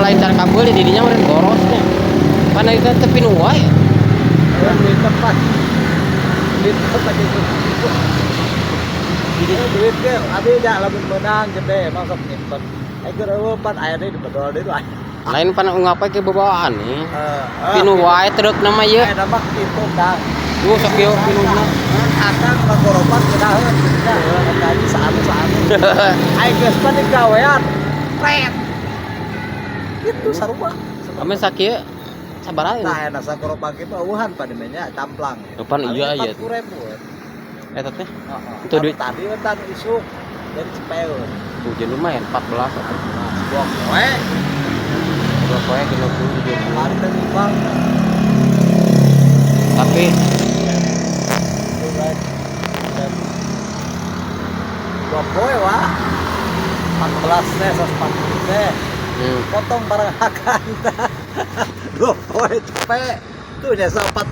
Lain can kabeuli di dinya meureun borosnya. Pan itu teh pinuh wae. Ya, duit tempat. Duit tempat itu. Duit ge abi nya lamun meunang gede emang sok nyimpen. Eh, keur eueuh pan aya deui dibedol deui wae. Lain pan ungap ke bebawaan nih. Heeh. Pinuh wae truk nama ieu. Eh, nama kitu, Kang. Tuh sok ieu pinuhna. Akang ngagorobat ngeunaheun gitu nya. Gaji saanu saanu. Aing geus pan digawean. Pret. Gitu sarua. Ame sakieu sabaraha ini? Nah, enak sagorobat kitu eueuhan pan nya camplang. Pan iya iya. 40.000. Eta teh. Heeh. Itu duit. Tadi wetan isuk dari Cipeun. Tuh jadi lumayan 14 atau Nah, sebuah poe, dua poe 60 70. Mari teh nyumbang. Tapi Dua poe wah. 14 teh 140 teh. Potong barang akan. 2 poe cepet. Tuh jasa 40.